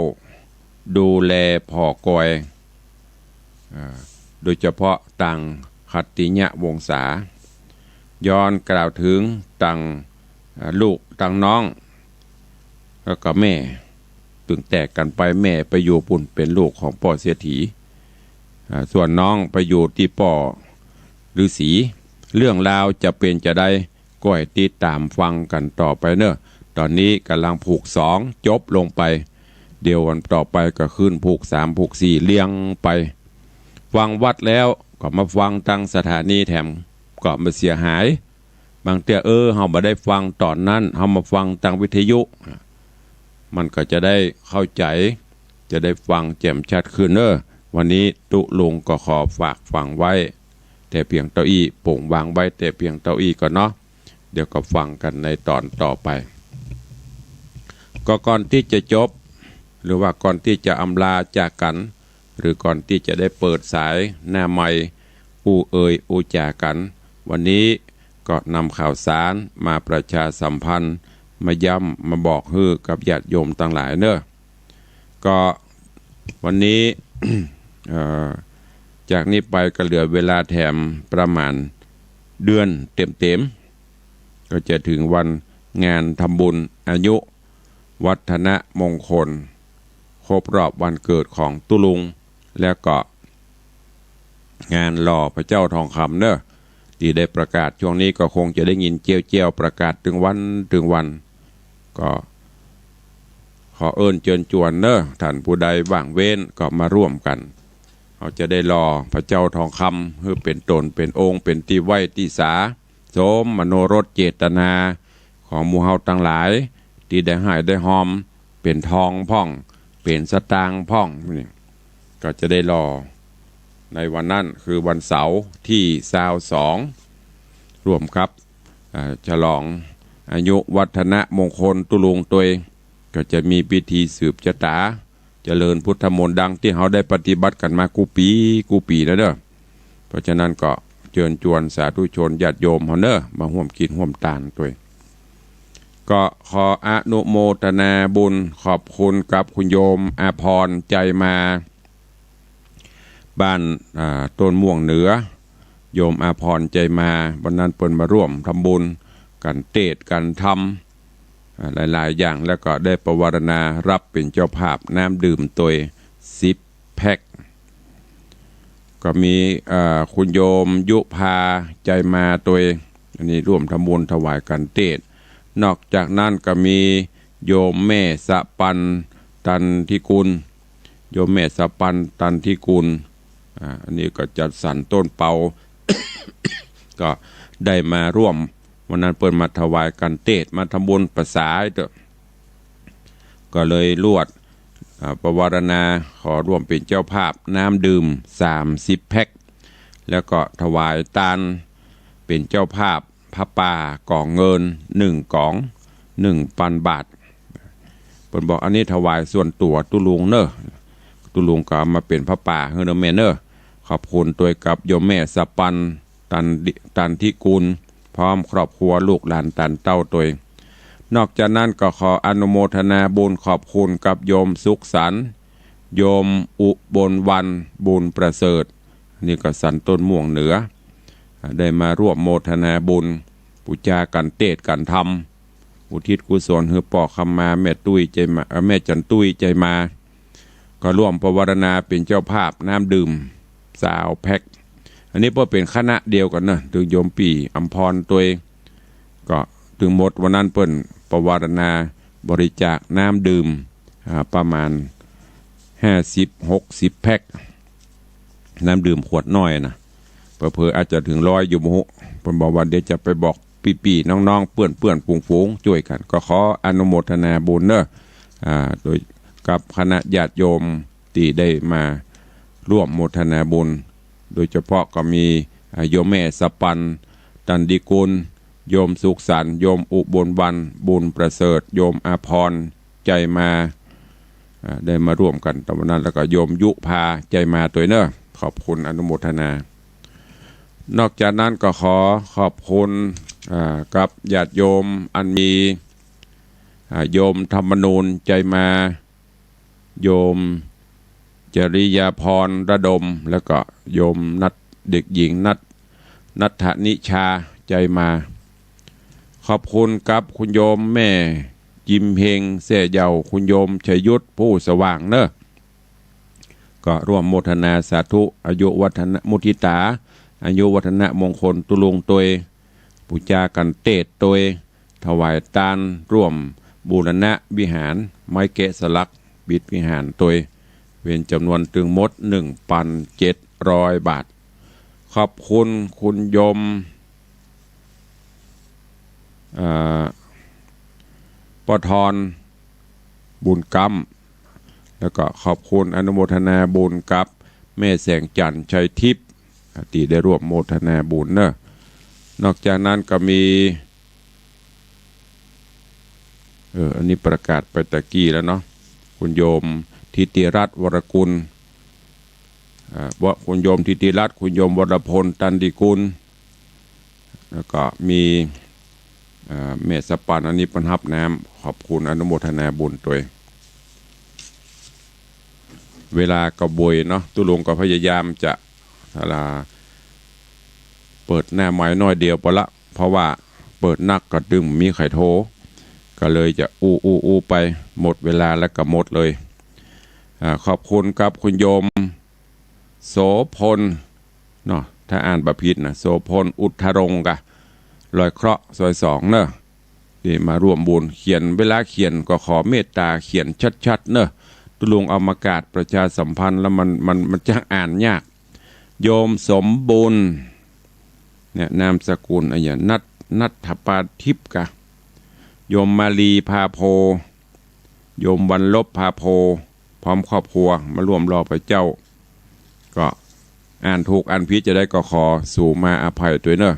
ดูแลผ่อกอย อ่า โดยเฉพาะตังคัตติยวงศา ย้อนกล่าวเถิงตัง อ่า ลูกตังน้อง แล้วก็แม่ เพิ่งแตกกั๋นไป แม่ไปอยู่ปู๊นเป๋นลูกของป้อเศรษฐี อ่า ส่วนน้องไปอยู่ตี้ป้อฤๅษี เรื่องราวจะเป๋นจาใด ก้อยติดต๋ามฟังกั๋นต่อไปเน่อ ต๋อนนี้ก่ำลังผูกสองจบลงไป เดี๋ยววันต่อไปก็ขึ้นผูกสามผูกสี่เรียงไป ฟังวัดแล้วก็มาฟังตังสถานีแถม ก็บ่เสียหาย บางเตื้อ เออ เฮาบ่ได้ฟังต๋อนนั้น เฮามาฟังตังวิทยุ มันก็จะได้เข้าใจ๋ จะได้ฟังแจ่มชัดขึ้นเน่อ วันนี้ตุ๊ลุงก็ขอฝากฝังไว้ แต่เพียงเต้าอี้ ป๋งวางไว้แต่เพียงเต้าอี้ก่อนเนาะ เดี๋ยวก็ฟังกั๋นในต๋อนต่อไป ก็ก่อนตี้จะจบ หรือว่าก่อนตี้จะอำลาจากกั๋น หรือก่อนตี้จะได้เปิดสายหน้าไมค์อู้เอ่ยอู้จ๋ากั๋น วันนี้ก็นำข่าวสารมาประชาสัมพันธ์ มาย้ำ มาบอกหื้อกับญาติโยมตังหลายเน่อ ก็วันนี้ เอ่อ จากนี้ไปก็เหลือเวลาแถมประมาณเดือนเต๋มๆ ก็จะเถิงวันงานทำบุญอายุวัฒนมงคล ครบรอบวันเกิดของตุ๊ลุง แล้วก็ งานหล่อพระเจ้าทองคำเน่อ ตี้ได้ประกาศ ช่วงนี้ก็คงจะได้ยินเจียวๆ ประกาศตึงวันตึงวัน ก็ขอเอิ้นเจิญจวนเน่อ ท่านผู้ใดว่างเว้นก็มาร่วมกั๋น เฮาจะได้หล่อพระเจ้าทองคำ หื้อเป๋นต๋นเป๋นองค์ เป๋นตี้ไหว้ตี้สา สมมโนรสเจตนาของหมู่เฮาตังหลาย ตี้ได้ฮ่ายได้ฮอม เป๋นทองพ่อง เป๋นสตางค์พ่อง นี่ก็จะได้หล่อในวันนั้น คือวันเสาร์ตี้ซาวสอง ร่วมกับ อ่า ฉลองอายุวัฒนมงคลตุ๊ลุงตวย ก็จะมีพิธีสืบจะต๋า เจริญพุทธมนต์ดังตี้เฮาได้ปฏิบัติกั๋นมากู้ปี๋กู้ปี๋นะเน่อ เพราะฉะนั้นก็เจิญจวนสาธุชนญาติโยมเฮาเน่อ มาฮ่วมกิ๋นฮ่วมตานตวย ก็ขออนุโมทนาบุญ ขอบคุณกับคุณโยมอาภรณ์ ใจมา บ้าน อ่า ต้นม่วงเหนือ โยมอาภรณ์ ใจมา วันนั้นเปิ้นมาร่วมทำบุญ กั๋นเตสน์ กั๋นธรรม อ่า หลายๆ อย่าง แล้วก็ได้ปวารณารับเป๋นเจ้าภาพน้ำดื่มตวยสิบแพ็ค ก็มี อ่า คุณโยมยุพา ใจมาตวย อันนี้ร่วมทำบุญถวายกั๋นเตสน์ นอกจากนั้นก็มีโยมแม่สะปัน ตันทิกุล โยมแม่สะปัน ตันทิกุล อ่า อันนี้ก็จัดสรรต้นเปา ก็ได้มาร่วม วันนั้นเปิ้นมาถวายกั๋นเตสน์ มาทำบุญประสาทเต๊อะ ก็เลยลวด อ่า ปวารณาขอร่วมเป๋นเจ้าภาพน้ำดื่มสามสิบแพ็ค แล้วก็ถวายตานเป๋นเจ้าภาพผ้าป่าก๋องเงินหนึ่งก๋อง หนึ่งปันบาท เปิ้นบอกอันนี้ถวายส่วนตั๋วตุ๊ลุงเน่อ ตุ๊ลุงก็เอามาเป๋นผ้าป่าหื้อเน่อแม่เน่อ ขอบคุณตวยกับโยมแม่สะปัน ตัน ตันทิกุล พร้อมครอบครัวลูกหลานตานเต้าตวย นอกจากนั้นก็ขออนุโมทนาบุญขอบคุณกับโยมสุขสันต์ โยมอุบลวรรณ บุญประเสริฐ นี่ก็สันต้นม่วงเหนือ อ่า ได้มาร่วมโมทนาบุญ ปู๋จากั๋นเตสน์กั๋นธรรม อุทิศกุศลหื้อป้อคำมา แม่ตุ้ยใจมา เอ่อ แม่จันตุ้ยใจมา ก็ร่วมปวารณาเป๋นเจ้าภาพน้ำดื่มซาวแพ็ค อันนี้ก็เป๋นคณะเดียวกั๋นเน่อ ตึงโยมปี้อำพรตวย ก็ตึงหมดวันนั้นเปิ้นปวารณาบริจาคน้ำดื่ม อ่า ประมาณห้าสิบ หกสิบแพ็ค น้ำดื่มขวดน้อยนะ เผลอๆ อาจจะเถิงร้อยอยู่บ่ฮู้ เปิ้นบอกว่าเดี๋ยวจะไปบอกปี้ๆ น้องๆ เปื้อนๆ ฝูงๆ จ้วยกั๋น ก็ขออนุโมทนาบุญเนาะ อ่า โดยกับคณะญาติโยมตี้ได้มาร่วมโมทนาบุญ โดยเฉพาะก็มี อ่า โยมแม่สะปัน ตันติกุล โยมสุขสันต์ โยมอุบลวรรณ บุญประเสริฐ โยมอาภรณ์ ใจ๋มา อ่า ได้มาร่วมกั๋นต๋อนวันนั้น แล้วก็โยมยุภา ใจ๋มาตวยเนาะ ขอบคุณอนุโมทนา นอกจากนั้นก็ขอขอบคุณ อ่า กับญาติโยมอันมี อ่า โยมธรรมนูญ ใจ๋มา โยมจริยาภรณ์ ระดม แล้วก็โยมนัด เด็กหญิงนัด นัทธนิชา ใจ๋มา ขอบคุณกับคุณโยมแม่จิมเฮง แซ่เหย่า คุณโยมชยุทธ ผู้สว่างเนาะ ก็ร่วมโมทนาสาธุ อายุวัฒนะ มุทิตา อายุวัฒนะมงคลตุ๊ลุงตวย ปู๋จากั๋นเตศตวย ถวายตานร่วมบูรณะวิหาร ไม้แกะสลักปิดวิหารตวย เป๋นจ๋ำนวนตึงหมด หนึ่งปันเจ็ดร้อยบาท ขอบคุณคุณโยม เอ่อ ป้อทอน บุญกำ แล้วก็ขอบคุณอนุโมทนาบุญกับแม่แสงจันทร์ ชัยทิพย์ ตี้ได้ร่วมโมทนาบุญเนาะ นอกจากนั้นก็มี เออ อันนี้ประกาศไปตะกี้แล้วเนาะ คุณโยมทิติรัตน์ วรกุล อ่า ว่าคุณโยมทิติรัตน์ คุณโยมวรพล ตันติกุล แล้วก็มี อ่า แม่สะปัน อันนี้เปิ้นฮับน้ำ ขอบคุณอนุโมทนาบุญตวย เวลาก็บ่วยเนาะ ตุ๊ลุงก็พยายามจะ อ่า เปิดหน้าไมค์น้อยเดียวปอละ เพราะว่าเปิดนักก็ตึงมีใผโทร ก็เลยจะอู้อู้อู้ไป หมดเวลาแล้วก็หมดเลย อ่า ขอบคุณกับคุณโยมโสภณเนาะ ถ้าอ่านบ่ผิดนะ โสภณ อุทธรงค์กะ ลอยเคราะห์ ซอยสองเนาะ ตี้มาร่วมบุญ เขียน เวลาเขียนก็ขอเมตตาเขียนชัดๆ เนาะ ตุ๊ลุงเอามากาดประชาสัมพันธ์แล้วมัน มัน มันจะอ่านยาก โยมสมบุญ เนี่ย นามสกุลอะหยัง นัท นัทปาทิพย์กะ โยมมาลีพาโพ โยมวันลบพาโพ พร้อมครอบครัวมาร่วมรอพระเจ้า ก็อ่านถูกอ่านผิดจะได้ก็ขอสูมาอภัยตวยเนาะ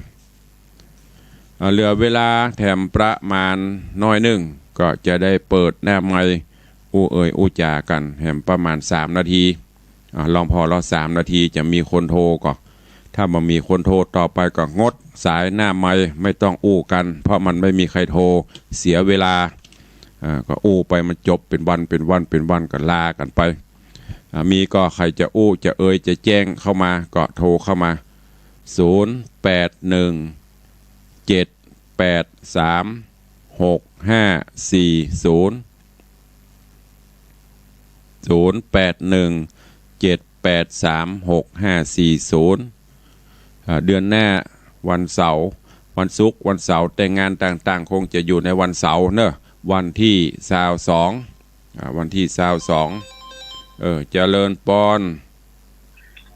อ่า เหลือเวลาแถมประมาณน้อยนึ่ง ก็จะได้เปิดหน้าไมค์อู้เอ่ยอู้จ๋ากั๋นแถมประมาณสามนาที อ่า ลองผ่อลอสามนาทีจะมีคนโทรก็ ถ้าบ่มีคนโทรต่อไปก็งดสายหน้าไมค์ ไม่ต้องอู้กั๋น เพราะมันไม่มีใผโทร เสียเวลา อ่า ก็อู้ไปมันจบเป๋นวัน เป๋นวัน เป๋นวันก็ลากั๋นไป อ่า มีก็ใผจะอู้จะเอ่ยจะแจ้งเข้ามาก็โทรเข้ามา ศูนย์แปดหนึ่งเจ็ดแปดสามหกห้าสี่ศูนย์ ศูนย์แปดหนึ่งเจ็ดแปดสามหกห้าสี่ศูนย์ อ่า เดือนหน้าวันเสาร์ วันศุกร์ วันเสาร์ แต่งานต่างๆ คงจะอยู่ในวันเสาร์เนาะ วันตี้ซาวสอง อ่า วันตี้ซาวสอง เออ เจริญปอน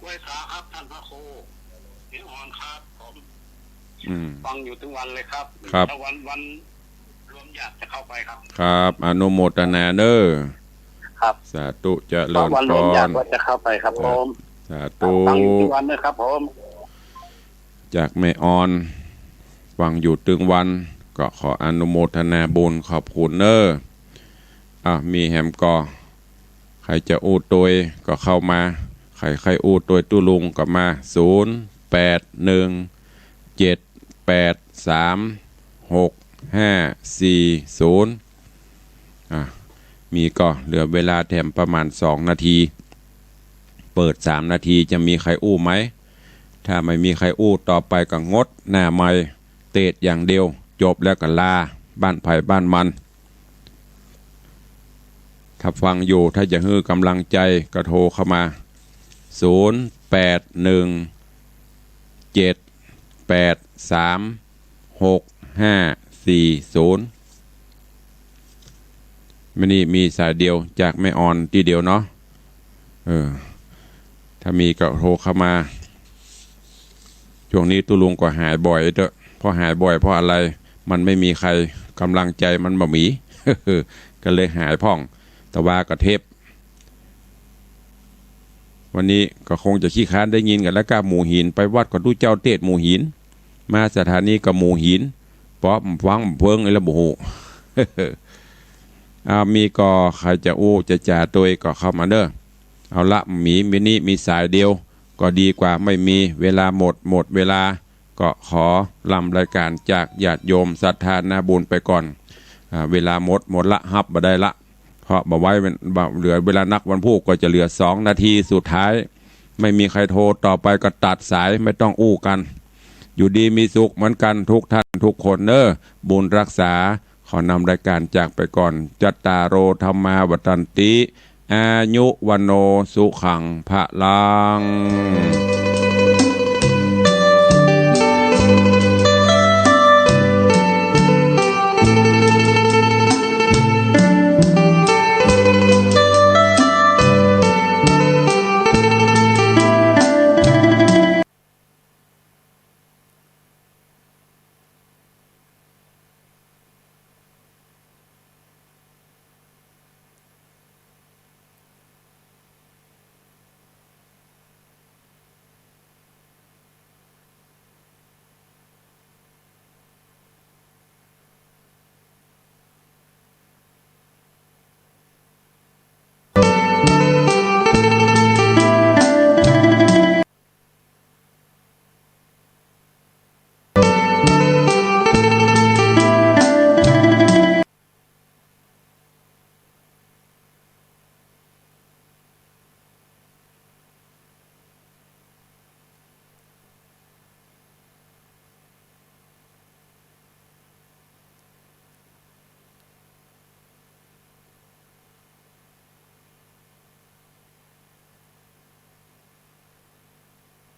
ไหว้สาครับท่านพระครู นิออนครับผม อืม ฟังอยู่ทุกวันเลยครับ ครับ ถ้าวัน วันรวมญาติจะเข้าไปครับ ครับ อนุโมทนาเนาะ ครับ สาธุ เจริญปอน วันรวมญาติก็จะเข้าไปครับผม สาธุ ฟังอยู่ทุกวันเลยครับผม จากแม่ออน ฟังอยู่ตึงวัน ก็ขออนุโมทนาบุญ ขอบคุณเนาะ อ่ะ มีแหมก่อ ใผจะอู้ตวยก็เข้ามา ใผใค่อู้ตวยตุ๊ลุงก็มา ศูนย์แปดหนึ่งเจ็ดแปดสามหกห้าสี่ศูนย์ อ่ะ มีก่อ เหลือเวลาแถมประมาณสองนาที เปิดสามนาที จะมีใผอู้ไหม ถ้าไม่มีใผอู้ต่อไปก็งดหน้าไมค์ เตศอย่างเดียว จบแล้วก็ลา บ้านใผบ้านมัน ถ้าฟังอยู่ ถ้าจะหื้อกำลังใจ๋ก็โทรเข้ามา ศูนย์แปดหนึ่งเจ็ดแปดสามหก ห้าสี่ศูนย์ มื้อนี้มีสายเดียวจากแม่ออนตี้เดียวเนาะ เออ ถ้ามีก็โทรเข้ามา ช่วงนี้ตุ๊ลุงก็หายบ่อยเต๊อะ เพราะหายบ่อยเพราะอะไร มันไม่มีใคร กำลังใจมันบ่มี ก็เลยหายพ่อง แต่ว่าก็เทป วันนี้ก็คงจะขี้คร้านได้ยินกั๋นแล้ว ก็หมู่หิน ไปวัดก็ดูเจ้าเตสน์หมู่หิน มาสถานีก็หมู่หิน ปอบ่ฟังบ่เพิงอีกแล้วบ่ฮู้ อ้าว มีก็ใผจะอู้จะจ๋าตวยก็เข้ามาเน้อ เอาละ มี มื้อนี้มีสายเดียว ก็ดีกว่าไม่มี เวลาหมด หมดเวลา ก็ขอลำรายการจากญาติโยมศรัทธานาบุญไปก่อน อ่า เวลาหมด หมดละ ฮับบ่ได้ละ เพราะบ่ไว้ บ่เหลือเวลานัก วันพูกก็จะเหลือสองนาทีสุดท้าย ไม่มีใครโทรต่อไปก็ตัดสาย ไม่ต้องอู้กั๋น อยู่ดีมีสุขเหมือนกั๋นทุกท่านทุกคนเน้อ บุญรักษา ขอนำรายการจากไปก่อน จัตตาโร ธัมมา วัฑฒันติ อายุ วัณโณ สุขัง พลัง